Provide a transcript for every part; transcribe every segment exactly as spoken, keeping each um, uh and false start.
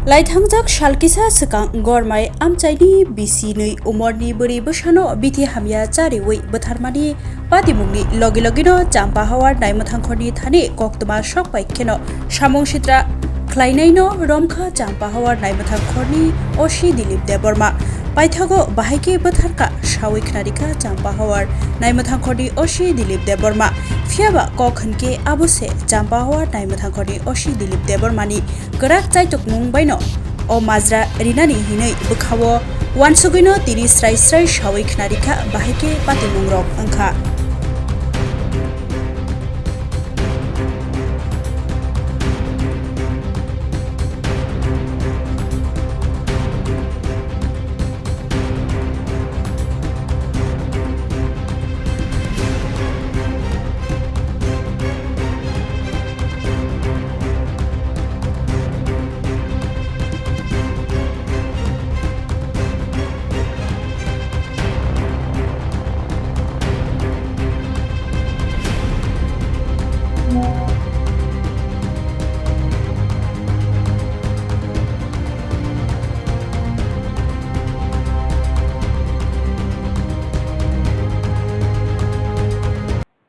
Laithangjak sal kisa swkang Gormai amchaini bisi nwi umorni bwrwi bwsano bithi hamya chariwi bwtharmani patimungni logi logino Champahawar naimwthangkhorni thani koktwma sokpai kheno samung sitra khlainaino romkha Champahawar naimwthangkhorni O C Dilip Debbarma. Paithago bahai khe bwtharkha sawi khnarikha Champahawar naimwthangkhorni O C Dilip Debbarma. Phiyaba kok hwnkhe abo se Champahawar naimwthangkhorni O C Dilip Debbarmani kwrak chaitokmung baino o majra rinani hinwi bwkhao uansugwino tini srai srai sawi khnarikha, bahai khe patimungrok wngkha.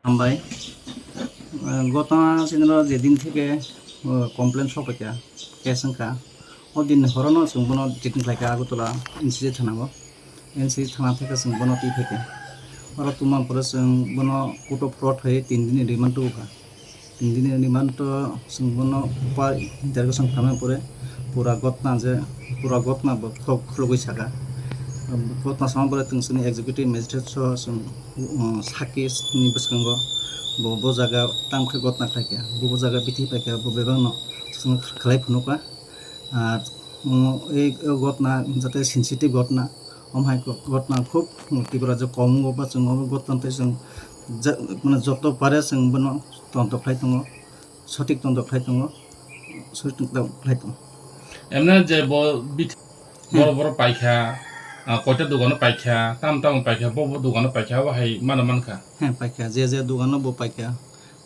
Hambai. Eh, gotna chini ro je din theke, eh, complaint sokpaikha, case wngkha. O din horono chwng bono detain khlaikha Agartala N C G thana o. N C G thana theke chwng bono twi phaikha. Oro tongma pore chwng bono court of fraud hai tin dini remand tubukha. Tin dini remand o chwng bono pa interrogation khamya pore pura gotna je, pura gotna bo khulok-, khulogwi saka. Gotna sama pore chwng chini executive magistrate so chwng, um, sakki ni bwskango bo, bo jaga tamo khe gotna khlaikha, bo, bo jaga bithi paikha, bo bebakno chwng khlai phunukha. Ar, um, ei, ei gotna jate sensitive gotna, omo hai gotna khub Tripura rajyo kom wngo ba chwng omo gotna tei chwng ja-, mane joto pare chwng bono todonto khlai tongo, sothik todonto khlai tongo, sothik todonto khlai tongo. Emne je bo bit-, hmm, boro boro paikha, ah, koita dogano paikha, tam tamo paikha, bo bo dogano paikha, abo hai mano mankha. He, paikha, je je dogano bo paikha,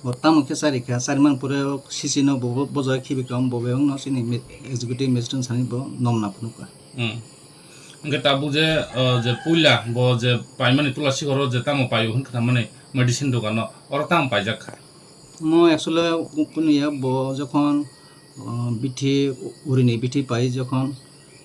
bo tamo khe charikha, chariman pore o C C no bo, bo, bo jaga khibi kha, bo bebakno chini me-, executive magistrate sani bo nomna phunukha. Hmm. Hwnkhe tabuk je, ah, je puila bo je paimani Tulasi ghoro je tamo paio hwn kha mani medicine dogano, oro tamo paijak kha. Mo actually kunu ya bo jokhon, uh, bithi urini bithi pai jokhon,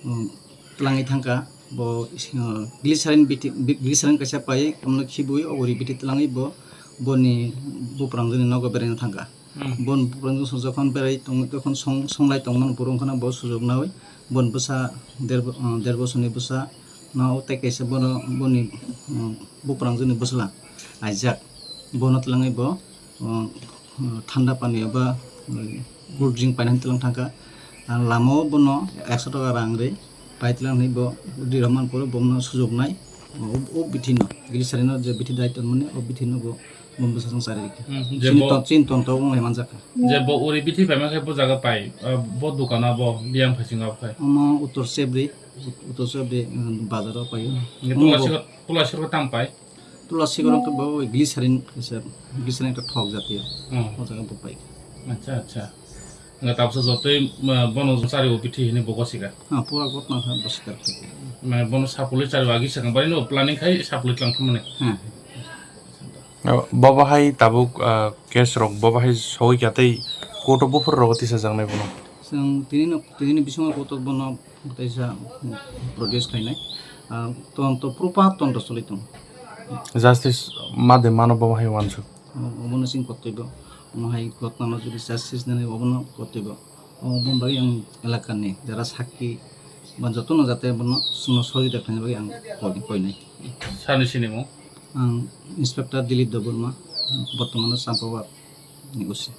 um, twlangwi thangkha bo, uh, glycerin bithi, bi-, glycerin kaisa pai, omono khibui o uri bithi twlangwi bo boni buprangjwkni nogo beraina thangkha. Hmm. Bon buprangjwk jokhon berai tong jokhon song songlai tongmani borok wngkhana bo sujok nawi bon bwsa der bo-, uh, der bosorni bwsa no tei kaisa bono boni, uh, buprangjwkni bwsla aijak bono twlangwi bo, uh, thanda pani eba, uh, cool drink painani twlang thangkha. Ang lama o bono ekso taka rang ri pai twlang hinwi bo ri rwmani pore bono sujoknai o, o bithi no glycerin no je bithi dai tongmani o bithi no bo bwsajwk chari rikha. Hmm, je chini bo ton-, chini tonto wng lai manjakha. Je bo uri bithi paima khe bo jaga pai, ah, bo dukano bo biyang phai singa phai. Omo Uttor Sebri, Uttor Sebri, um, bazaro paio. Hwnkhe omo bo Tulasi, Tulasi ro tam pai? Tulasi ghoro hwnkhe bo glycerin kaisa, glycerin ekta thok jatiyo. Hmm. O jaga bo pai. Acha, acha. Hwnkhe tabuksa jotoi, ah, bono chari o bithi hinwi bo gosikha. Ha, pura gotna kha bo sikar khe. Mane bono sapulwi chari o agi sakha, bari no planning khai sapulwi tlang thangmani. Hmm. Ah, bo bahai tabuk, ah, case rok bo bahai sogwi kha tei court o buphuru rogo tisajaknai bono. Chwng tini no, tini ni bisingo court o bono Teisa produce khainai, ah, tonto proper tonto choli tongo. Justice ma de mano bo hai wansuk. Omono chini koktoi bo, omo hai gotna no jodi justice nani obono koktoi bo. Omo bagwi ang elaka ni jara sakki ba joto no jate bono chwngno sohojogita khlaina bagwi ang koi, koinai. Sani sini mo? Ang Inspector Dilip Debbarma, bortomano Champawar ni O C.